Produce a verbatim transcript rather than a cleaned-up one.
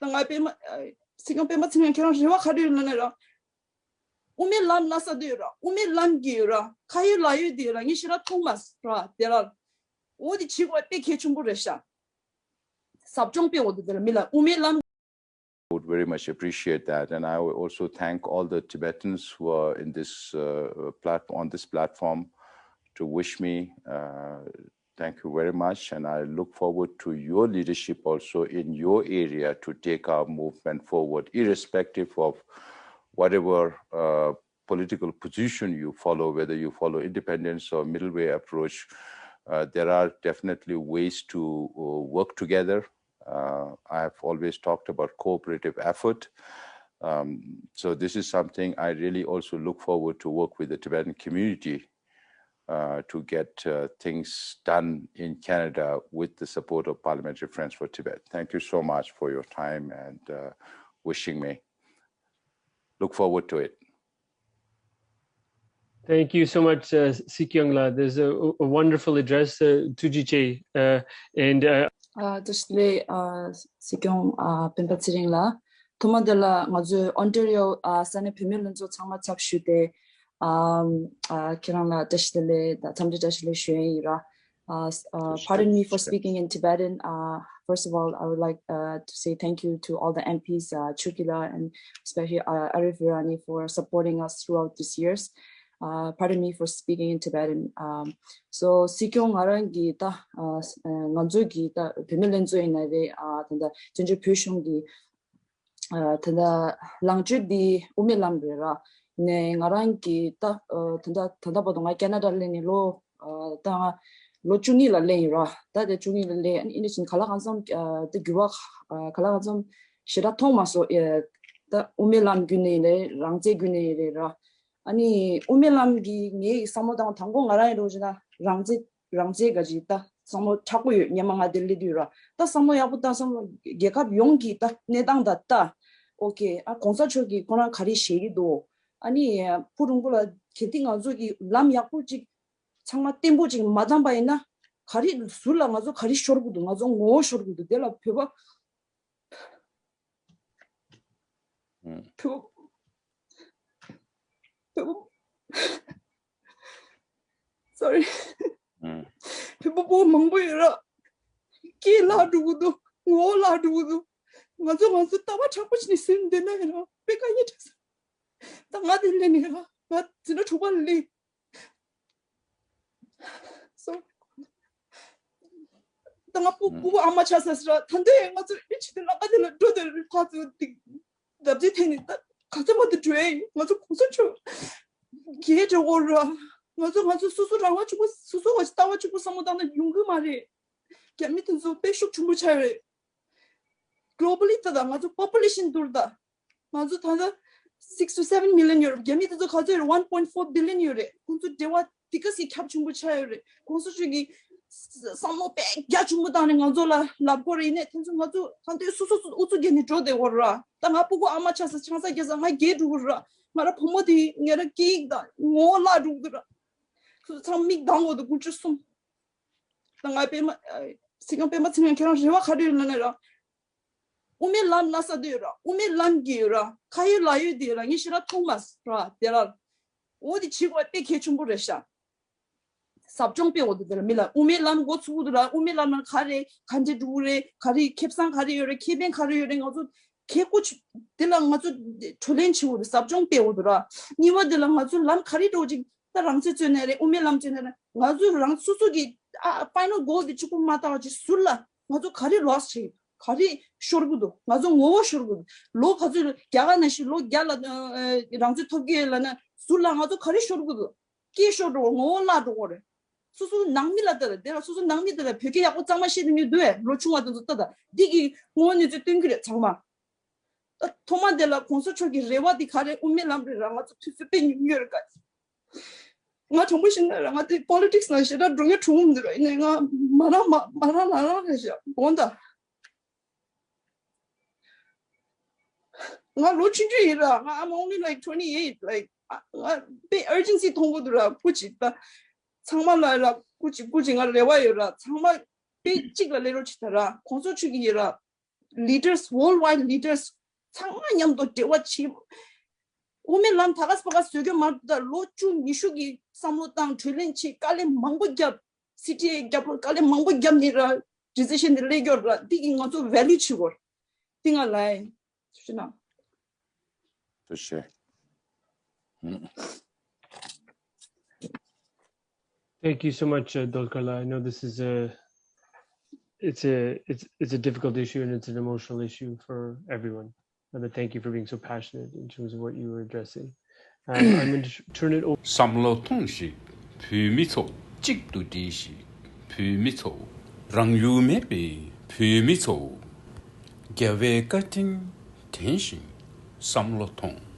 ད་ང་པད་མ་ཨ་སྲིད་སྐྱོང་སྤེན་པ་ཚེ་རིང་ཁྱེད་རང་རེ་བ་ག་རེ་ཡོད་ལབ་ན་ར། དབུ་མའི་ལམ་ལ་ས་དུས་ར་དབུ་མའི་ལམ་གྱི་ཡོད་ར་ཁ་ཡོད་ལག་ཡོད་དེ་ར་ངས་ཞེ་དྲག་མཐོང་མ་ར་དེ་ར། འོ་དེ་བྱེད་དགོས་དཔེ་གལ་ཆེན་པོ་རེད་ཤག་ཟབ་སྦྱོང་སྤེལ་འོ་དེ་དེ་ར་མི་ལ་དབུ་མའི་ལམ། Would very much appreciate that. And I would also thank all the Tibetans who are in this uh, plat- on this platform to wish me. Uh, thank you very much. And I look forward to your leadership also in your area to take our movement forward, irrespective of whatever uh, political position you follow, whether you follow independence or middle way approach. Uh, there are definitely ways to uh, work together. Uh, I have always talked about cooperative effort. Um, so this is something I really also look forward to work with the Tibetan community uh, to get uh, things done in Canada with the support of Parliamentary Friends for Tibet. Thank you so much for your time and uh, wishing me. Look forward to it. Thank you so much, uh, Sikyong La. There's a, a wonderful address, uh, Tuji Che, uh, and uh, ཨ་བཀྲ་ཤིས་བདེ་ལེགས། ཨ་སྲིད་སྐྱོང་ཨ་སྤེན་པ་ཚེ་རིང་ལགས། ཐོག་མ་དེ་ལ་ང་ཚོའི་ཨོན་ཊེ་རི་ཡོ་ཨ་ས་གནས་བུད་མེད་ལྷན་ཚོགས་ཚང་མ་ཚབ་ཞུས་ཏེ་ཨ་ཨ་ཁྱེད་རང་ལ་བཀྲ་ཤིས་བདེ་ལེགས་དང་འཚམས་འདྲི་བཀྲ་ཤིས་བདེ་ལེགས་ཞུ་ཡས་ཡིན་ར། Uh, uh, pardon me for speaking in Tibetan. Uh, first of all, I would like uh, to say thank you to all the M Ps, uh, Chukila and especially uh, Arif Virani for supporting us throughout these years. Uh, pardon me for speaking in Tibetan. Um, so, སྲིད་སྐྱོང་ང་རང་གི་ད་ང་ཚོ་གི་ད་བུད་མེད་ལྷན་ཚོགས་ཡིན་ན་རེད། ད་ད་བཙན་བྱོལ་བོད་གཞུང་གི་ད་ད་ལངས་ཕྱོགས་འདི་དབུ་མའི་ལམ་རེད་ར། ནས་ང་རང་གི་ད་ད་ད་ད་བར་དུ་ང་ཁེ་ན་ཌ་སླེབས་ནས་ལོ་ད་ང་ལོ་བཅུ་གཉིས་ལ་སླེབས་ཡིན་ར། ད་དེ་བཅུ་གཉིས་ལ་སླེབས་ཨ་ནི་ཨིན་ཇི་བྱས་ནས་ག་ལ་གང་འཚམ་ད་འགྱུར་བ་ག་ལ་གང་འཚམ་ཞེ་དྲག་མཐོང་མ་སོང་། ད་དབུ་མའི་ལམ་བརྒྱུད་ནས་རེད། རང་བཙན་བརྒྱུད་ནས་རེད་ར། ཨ་ནི་དབུ་མའི་ལམ་གྱི་ངའི་བསམ་བློ་བཏང་དང་པོ་ང་རང་ཡིན་རོགས་བྱས་ན་རང་བཙན་རང་བཙན་ག་ཅིག་ད་བསམ་བློ་དྲག་པོ་ཡོད། སྔོན་མ་ང་འདིར་སླེབས་དུས་ར་ད་བསམ་བློ་ཡག་པོ་བཏང་བསམ་བློ་རྒྱལ་ཁབ་ཡོངས་ཀྱི་ད་གནས་སྟངས་ད་ལྟ་ཨོ་ཁེ་ཨ་གོང་ས་མཆོག་གིས་ཁོ་རང་ག་རེ་བཤད་ཀྱི་འདུག་ཨ་ནི་ཕུ་རིང་པོ་ལ་གལ་ཏེ་ང་ཚོ་གི་ལམ་ཡག་པོ་ཅིག་ཚང་མ་བརྟན་པོ་ཅིག་མ་བཏང་པ་ཡིན་ན་ག་རེ་ཟུར་ལ་ང་ཚོ་ག་རེ་ཤོར་གི་འདུག་ང་ཚོ་ངོ་བོ་ཤོར་གི་འདུག་དེ་ལ་བོད་པ་བོད་པ་བོད་པ་སོ་རི། བོད་པ་པོ་མང་པོ་ཡོད་ར། སྐད་བརླག་འགྲོ་གི་འདུག་ངོ་བོ་བརླག་འགྲོ་གི་འདུག་ང་ཚོ་ང་ཚོ་ལྟ་བ་དྲག་པོ་བྱས་ནས་ཟིན་བསྡད་ན་ཡིན་ར་དཔེ་དཀའ་ངལ་འཕྲད་སོང་། ད་ང་དེ་ལས་ནས་ར་ང་འཛིན་གྲྭ་དྲུག་པ་ལ་སླེབས། སོ། ད་ང་སྤུ་སྤུ་གུ་ཨ་མ་ཆགས་ས་ཟེར་ར། ད་འདོད་ཡོད་ང་ཚོ་ཨེ་ཆི་དེ་ལ་ཨ་དེ་ལ་འགྲོ་དེ་ལ་ཕར་ཚུར་ཏིག་རྡབ་རྩིས་ཐེབས་ནས་ད་ག་ཚོད་མ་དུ་འགྲོ་ཡ་ཡིན། ང་ཚོ་གོང་ས་མཆོག་རྒྱལ་འགྲོ་གོ་ར། ང་ཚོ་ང་ཚོ་སོ་སོ་རང་དབང་ཕྱུག་པོ་སོ་སོ་བ་ཞིག་ལྟ་བ་ཕྱུག་པོ་བསམ་བློ་བཏང་ན་ཡོང་གི་མ་རེད། རྒྱ་མི་དེ་ཚོ་དཔེ་ཤུགས་ཆེན་པོ་ཆགས་ཡོད་རེད། Globally ད་ད་ང་ཚོ་population བསྡུར་ད། ང་ཚོ་ད་ལྟ་six to seven million ཡོད་རེད། རྒྱ་མི་དེ་ཚོ་ག་ཚོད་ཡོད་རེད། one point four billion ཡོད་རེད། ཁོང་ཚོ་འབྲེལ་བ་དེ་ག་སེ་ཁྱབ་ཆེན་པོ་ཆགས་ཡོད་རེད། ཁོང་ཚོ་ཚོས་ཀྱི་བསམ་བློ་དཔེ་རྒྱ་ཆེན་པོ་བཏང་ནས་ང་ཚོ་ལ་ལབ་དགོས་རེད། ཡིན་ནའི་དེ་ཚོ་ང་ཚོ་ད་ལྟ་སོ་སོ་སོ་ཨུ་ཚུགས་རྒྱག་ནས་འགྲོ་བསྡད་དགོས་རེད། ད་ང་སྤུ་གུ་ཨ་མ་ཆགས་ས་ཆང་ས་རྒྱག་ས་ང་རྒས་འགྲོ་གི་རེད། ང་ར་བུ་མོ་དེ་ངེད་ར་སྐད་ཡིག་དང་ངོ་བོ་བརླག་འགྲོ་གི་རེད། ཁོ་ཚོ་ཚང་མ་མིག་གདངས་འོག་ཏུ་དགུན་ཆུ་གསུམ། ད་ང་པད་མ་སྲིད་སྐྱོང་སྤེན་པ་ཚེ་རིང་ཁྱེད་རང་རེ་བ་ག་རེ་ཡོད་ལབ་ན་ར། དབུ་མའི་ལམ་ལ་ས་དུས་ར་དབུ་མའི་ལམ་གྱི་ཡོད་ར་ཁ་ཡོད་ལག་ཡོད་དེ་ར་ངས་ཞེ་དྲག་མཐོང་མ་ར་དེ་ར། འོ་དེ་བྱེད་དགོས་དཔེ་གལ་ཆེན་པོ་རེད་ཤག་ཟབ་སྦྱོང་སྤེལ་འོ་དེ་དེ་ར་མི་ལ་དབུ་མའི་ལམ་འགོ་ཚུགས་འདུག་ར། དབུ་མའི་ལམ་ནང་ག་རེ་ག་འདྲས་འགྲོ་གི་རེད། ག་རེ་ཁེ་བཟང་ག་རེ་ཡོད་རེད། ཁེ་ཕན་ག་རེ་ཡོད་རེད། ང་ཚོ་གལ་ཁོ་ཆུ་དེ་ལ་ང་ཚོ་གྲོས་གླེང་བྱེད་འོ་དེ་ཟབ་སྦྱོང་སྤེལ་འོ་དེ་ར། གཉིས་པ་དེ་ལ་ང་ཚོ་ལམ་ག་རེ་འགྲོ་ཅིག་ད་རང་བཙན་རྩོད་ནའི་རེད། དབུ་མའི་ལམ་རྩོད་ནའི་རེད། ང་ཚོས་རང་སོ་སོ་གི་ཨ་ཕའི་ནལ་གོལ་དེ་གཅིག་པུ་མ་བལྟ་བ་ཅིག་ཟུར་ལ་ང་ཚོ་ག་རེ་ལོས་བྱེད་ག་རེ་ཤོར་གི་འདུག་ང་ཚོ་ངོ་བོ་ཤོར་གི་འདུག་ལོ་ག་ཚོད་རྒྱ་གར་ནང་བཞིན་ལོ་བརྒྱ་ལ་ཨ་རང་བཙན་ཐོབ་ཀྱི་ཡོད་ལབ་ན་ཟུར་ལ་ང་ཚོ་ག་རེ་ཤོར་གི་འདུག་སྐད་ཤོར་འགྲོ་ངོ་བོ་བརླག་འགྲོ་གི་རེད། སོ་སོ་ནང་མི་ལ་ལྟ་ད་དེ་ལ་སོ་སོ་ནང་མི་དེ་ལ་བོད་སྐད་ཡག་པོ་གཙང་མ་བཤད་ཐུབ་མཁན་འདུག་ཨེ། ལོ་ཆུང་བ་དེ་ཚོ་ལྟ་ད་འདི་གི་ངོ་བོ་གནས་ཚུལ་སྟོན་གི་རེད་ཚང་མ། ཐོག་མ་དེ་ལ་གོང་ས་མཆོག་གི་རེ་བ་དེ་ག་རེ། དབུ་མའི་ལམ་རེད་ར། ང་ཚོ་དུས་ཚོད་དཔེ་ཉུང་ཉུང་རེད་ག་ང་དྲང་པོ་བཤད་ན་ར་ང་དེ་པོ་ལི་ཊིག་སི་ནང་ཞེ་དྲག་འགྲོ་མཁན་གྲུང་མི་འདུག་ར། ཡིན་ནའི་ང་མ་རང་མ་མ་རང་ལ་རང་རེད་ཤག་དགོངས་དག་ང་ལོ་ཆུང་ཆུང་ཡིན་ར། ང་I'm only like twenty eight like ང་དཔེ་urgency མཐོང་གི་འདུག་ར། སྐུ་མཁྱེན་ད་ཚང་མ་ལ་ར་སྐུ་མཁྱེན་སྐུ་མཁྱེན་ང་རེ་བ་ཡོད་ར། ཚང་མ་དཔེ་གཅིག་ལ་སླེབས་རོགས་བྱེད་ད་ར། གོང་ས་མཆོག་གི་ཡིན་ར། leaders, worldwide leaders ཚང་མ་མཉམ་དུ་འབྲེལ་བ་བྱེད། དབུ་མའི་ལམ་ད་ག་ས་པ་ག་བཟོ་གི་མ་རེད། ད་ལོ་བཅུ་ཉི་ཤུ་གི་བསམ་བློ་བཏང་། གྲོས་གླེང་བྱེད། དཀའ་ལས་མང་པོ་བརྒྱབ། སི་ཊི་ཨེ་རྒྱབ་ལ་དཀའ་ལས་མང་པོ་བརྒྱབ་ནས་ར་ཌི་སི་ཤན་དེ་སླེབས་ཡོད་ར། འདི་གི་ང་ཚོ་ཝེ་ལུ་བྱེད་དགོས། འདི་ང་ལ་ཐུགས་རྗེ་གནང་། ཐུགས་རྗེ་ཆེ། Thank you so much, uh, Dolkarla. I know this is a it's a it's it's a difficult issue and it's an emotional issue for everyone. And thank you for being so passionate in terms of what you were addressing. Um, I'm going to turn it over. བསམ་བློ་ཐོངས་ཤིག་བོད་མི་ཚོ་གཅིག་ཏུ་སྒྲིལ་ཞིག་བོད་མི་ཚོ། རང་ཡུལ་མེད་པའི་བོད་མི་ཚོ། རྒྱལ་བའི་བཀའ་དྲིན་དྲན་ཞིང་བསམ་བློ་ཐོངས།